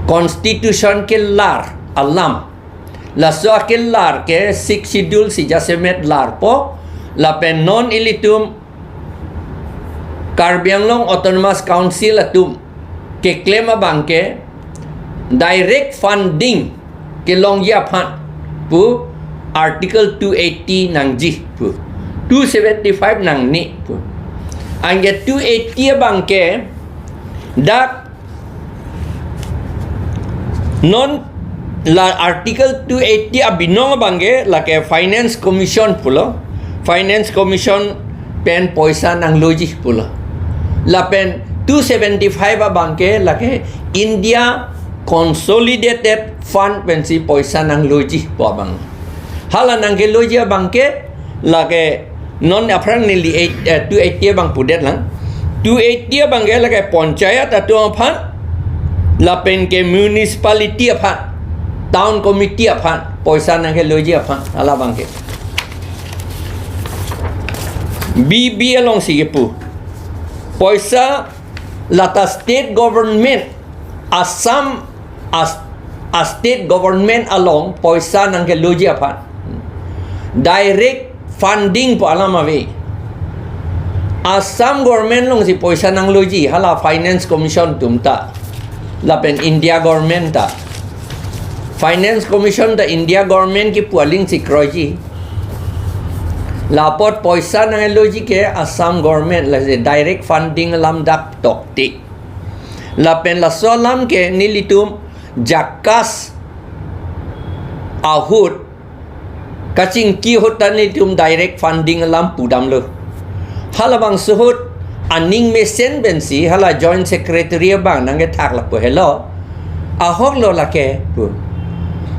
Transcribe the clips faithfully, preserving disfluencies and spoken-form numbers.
constitution kelar alam. Laso akelar ke Sixth Schedule si jasemet larpo, lapen non ilitum Karbi Anglong Autonomous Council atum keklem abang ke direct funding kelongji aphan pu Article two eighty nangji pu, two seventy-five nangne pu. Anke two eighty abang ke dak non la Article two eighty abinong abang ke lake Finance Commission pulo, Finance Commission pen poisa nangloji pulo. Lapen two seventy-five abang ke lake India Consolidated Fund pensi poisa nangloji pu abang. Hala nangkeloji abang ke lake non aphrang neli eight, eh, two eighty abang pudet lang. Two eighty abang ke lake panchayat atum aphan, lapen ke municipality aphan, town committee aphan poisa nangkeloji aphan, hala abang ke. B B alongsi kepu. Poisa lata state government, Assam as a state government along poisa nangkeloji aphan direct funding pu alam ave. Assam government alongsi poisa nangloji, hala Finance Commission atum ta, lapen India government ta. Finance Commission ta India government kipu alingsi kroiji. La apot poisa nangloji ke Assam government, lasi direct funding alam dak tokte. Lapen laso alam ke nelitum JACAS ahut kachingki ahut ta nelitum direct funding alam pudamlo. Halabangso ahut aning mesen pensi hala Joint Secretary abang nangkethak lapu helo. Ahoklo lake pu.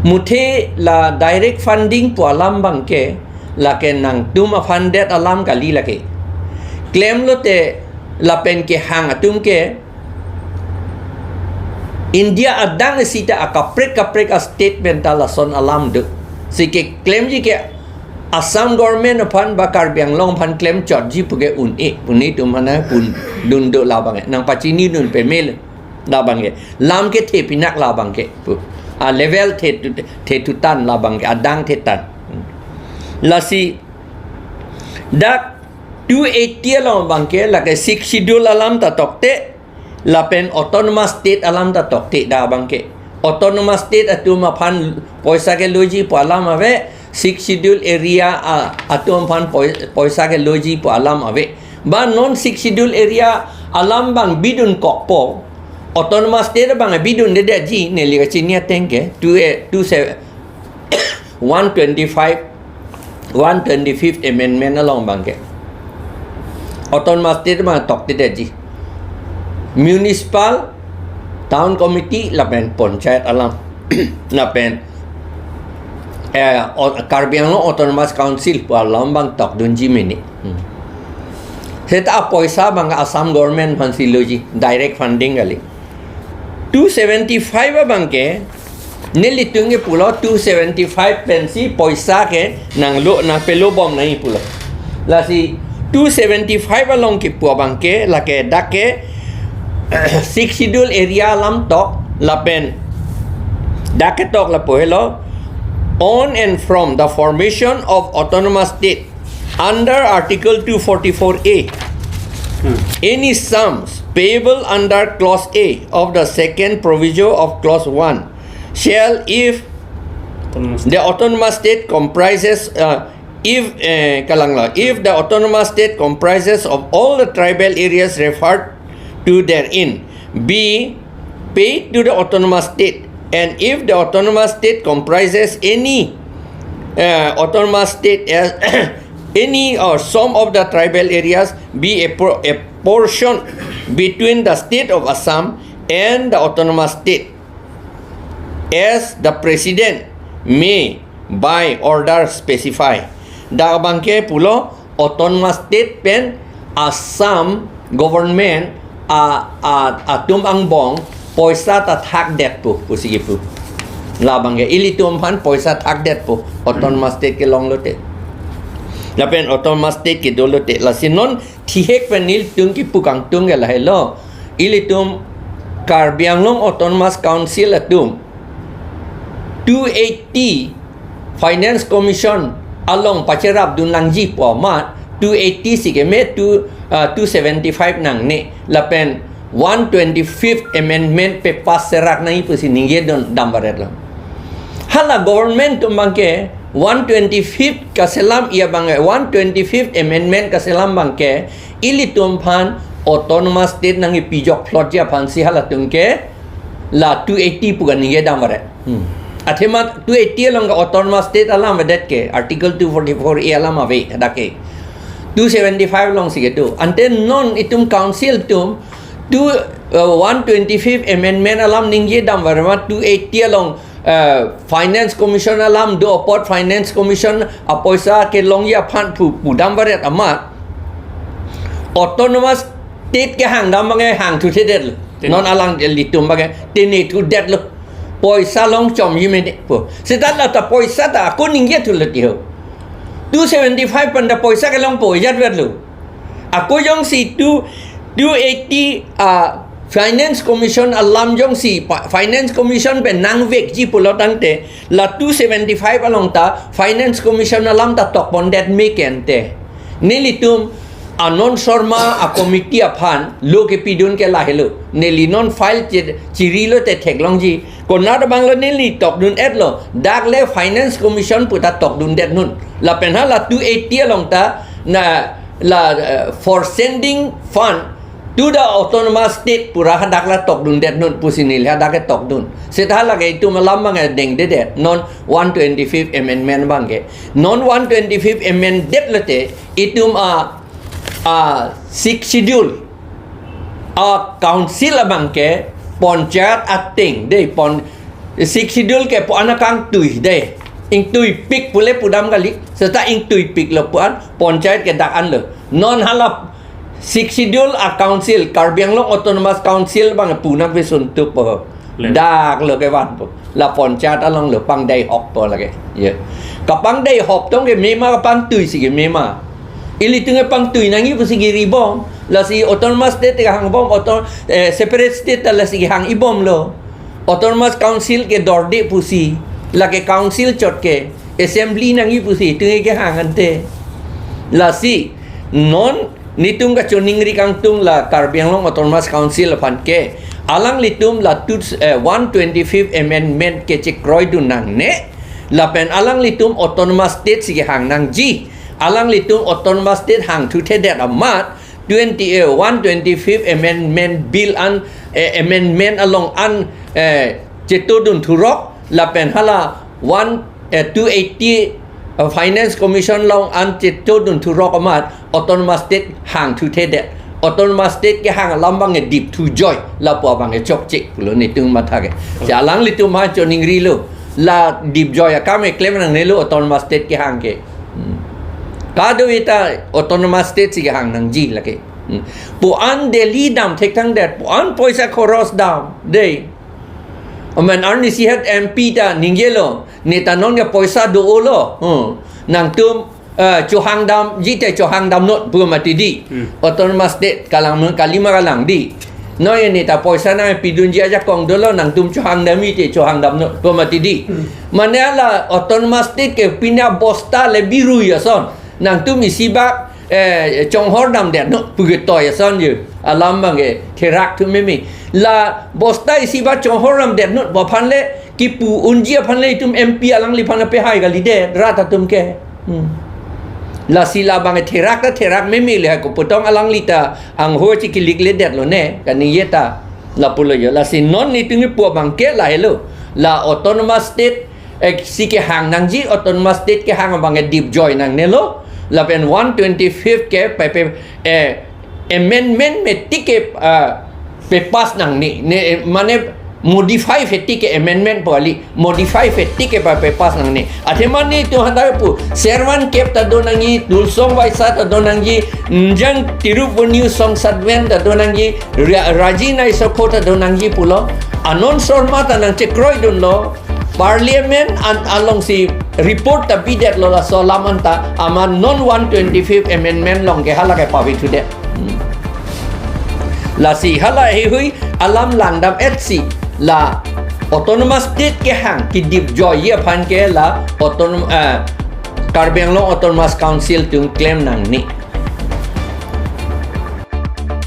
Muthe la direct funding pu alam abang ke lake nangtum aphan det alam kali lake. Klemlote lapen kehang atum ke India adang isi ta akaprek kaprek a-state pen ta lason alam do. Si keklemji ke Assam government aphan ba Karbi Anglong aphan klemchotji pu ke un-e, un-e atum aphan pudun do labang ke. Nangpachinidun pamelo labang ke. Lam kethe pinak labang ke pu. A level the tu, the tutan labang ke, adang thetan. Lasi dak two eighty along abang ke lake Sixth Schedule alam ta tokte, lapen Autonomous State alam ta tokte dak abang ke. Autonomous State atum aphan poisa keloji pu alam ave, Sixth Schedule area, ah, atum aphan poi-, poisa keloji pu alam ave. Ba non Sixth Schedule area alam abang bidunkokpo, Autonomous State abang bidundedetji, neli kachini ateng ke, two, eh, two se-, one twenty-five, one twenty-fifth Amendment along abang ke. Autonomous State abang toktedetji. Municipal, Town Committee, lapen Panchayat alam. Lapen, eh, o-, Karbi Anglong Autonomous Council pu alam abang tokdunji mene. Hmm. Seta poisa abang Assam government aphansi loji, direct funding kali. Two seventy-five abang ke, nelitum ke pulo two seventy-five pensi poisa ke nanglo, nangpelobom nangji pulo. Lasi two seventy-five along kipu abang ke, lake dak ke, Sixth Schedule area alam tok, lapen dak ketok lapu helo, on and from the formation of Autonomous State under Article two forty-four A, Hmm. any sums payable under Clause A of the second proviso of Clause one shall, if Autonomous the Autonomous State comprises, uh, if, eh, kalanglo, if the Autonomous State comprises of all the tribal areas referred to therein, be paid to the Autonomous State, and if the Autonomous State comprises any, uh, Autonomous State as any or some of the tribal areas, be a pro-, a portion between the State of Assam and the Autonomous State, as the President may by order specify. Dak abang ke pulo Autonomous State pen Assam government a, a, atum angbong poisa ta thakdetpo, pusi kipu. Labang ke ilitum aphan poisa thakdetpo, Autonomous State kelonglote. Lapen Autonomous State kedolote. Lasi non thihek pen nelitum kipu kangtung ke lahelo. Ilitum Karbi Anglong Autonomous Council atum two eighty Finance Commission along pacherapdun nangji pu amat, two eighty si keme two, ah, two seventy-five nangne lapen one twenty-fifth Amendment papass serak nangji pusi ningje dun damvaretlo. Hala government atum abangke one twenty-fifth kaselam, iya abang one twenty-fifth Amendment kaselam abangke ilitum aphan Autonomous State nangkepijok phlotji aphansi halatum ke la two eighty pu kaningje damvaret. Hmm. Athema two eighty along ke Autonomous State alam avedet ke, Article two forty-four A alam ave, hadak ke. Two seventy-five alongsi kedo. Ante non itum council atum two, uh, one twenty-fifth Amendment alam ningje damvaret amat two eighty along, uh, Finance Commission alam do apot Finance Commission apoisa kelongji aphan pu, pu damvaret amat Autonomous State kehang dam abangke hangthuthedetlo. Te- Non alanglitum abangke tenethudetlo. Poisa longchomji mene pu. Seta la ta poisa ta ako ningjethulo tiho. Two seventy-five pen ta poisa kelongpo ajatvetlo. Ako jongsi two, two eighty, ah, Finance Commission alam jongsi pa-, Finance Commission pen nangvekji pulo tangte la two seventy-five along ta Finance Commission alam ta tokpondet me ke ante. Nelitum Anand Sharma a committee aphan lo kepidun ke lahelo. Neli non file che-, chirilo te theklongji. Konat abanglo neli tokdun-etlo. Dak le Finance Commission pu ta tokdundet non. Lapen hala two eighty along ta na la, eh, for sending fund to the Autonomous State pu ra hadak la tokdundet non pusi neli hadak ke tokdun. Seta lake itum alam abang dengdedet non one twenty-fifth Amendment abangke. Non one twenty-fifth Amendment det lote itum a, a Sixth Schedule a council abangke panchayat ateng dei pon Sixth Schedule ke pu-an akangtui dei. Ingtuipik pule pudam kali. Seta ingtuipiklo pu-an panchayat ke dak anlo. Non hala Sixth Schedule a council, Karbi Anglong Autonomous Council abang pu nangpesun tupo. Le. Dak lo kevanpo. La panchayat along lo pangdai hoppo lake. Ya. Kapangdai hop tong kemema kapangtui si kemema. Ilitum kepangtui nangji pusi kiri bom. Lasi Autonomous State kehangbom, auto-, eh, separate state ta lasi kehang ibomlo. Autonomous Council kedorde pusi. Lake council chot ke. Assembly nangji pusi. Itum kehang ante. Lasi. Non netum kachoningri kangtung la Karbi Anglong Autonomous Council aphan ke alanglitum la two, eh, one twenty-fifth Amendment kechekroidun nangne, lapen alanglitum Autonomous State si kehang nangji, alanglitum Autonomous State hangthuthedet amat twenty, eh, one twenty-fifth Amendment Bill an, eh, amendment along an, eh, chetodun thurok, lapen hala one, eh, two eighty, eh, Finance Commission along an chetodun thurok amat Autonomous State hangthuthedet. Autonomous State kehang alam abang dipthu joi lapu abang chokche pulo netum matha ke. Si alanglitum ma choningrilo la dipjoi akam keklem nangnelo Autonomous State kehang ke. Hmm. Kadokave ta Autonomous State si kehang nangji lake. Hmm. Pu-an Delhi dam thekthangdet, pu-an poisa khoros dam dei. Amen arnisi het M P ta ningjelo, neta non ke poisa do-olo. Hmm. Nangtum, eh, chohang damji te chohang damnot pu mati dei. Hmm. Autonomous State kalang men kalima kalang dei. Non ye neta poisa nangpidunji ajakong dolo, nangtum chohang damji te chohang damnot pu mati dei. Hmm. Mane hala Autonomous State ke pine bosta le biru ason. Nangtum isi bak eh, chonghor damdetnot pu ketoi ason je. Alam abang ke therak thu meme. La bosta isi bak chonghor damdetnot pu aphan le kipu unji aphan le itum M P alangliphan apehai kalidet rat atum ke. Hmm. Lasi labang ke therak ta therak meme le ha koputong alangli ta angho chikilik ledetlo ne kaningje ta. Lapulo jo. Lasi non netum kipu abang ke lahelo. La Autonomous State eh, si kehang nangji, Autonomous State kehang abang ke dipjoi nangnelo, lapen one twenty-fifth ke pe, pe, eh, amendment meti ke, ah, papass nangne, ne, eh, mane modify feti ke amendment pu kali, modify feti ke pa papass nangne. Athema netum handa pu, Servan Kep ta do nangji, Tuliram Vaish ta do nangji, Njang Tirup Venu Song Sadven ta do nangji, Ra-, Raji Naisokho ta do nangji pulo, Anand Sharma ta nangchekroidunlo, Parliament an alongsi report ta bidetlo laso alam anta amat non one twenty-fifth Amendment along ke hala ke pavithudet. Hmm. Lasi hala heihui alam langdam etsi la autonomous state kehang kidip joiji aphan ke la autonom eh, Karbi Anglong Autonomous Council atum klem nangne.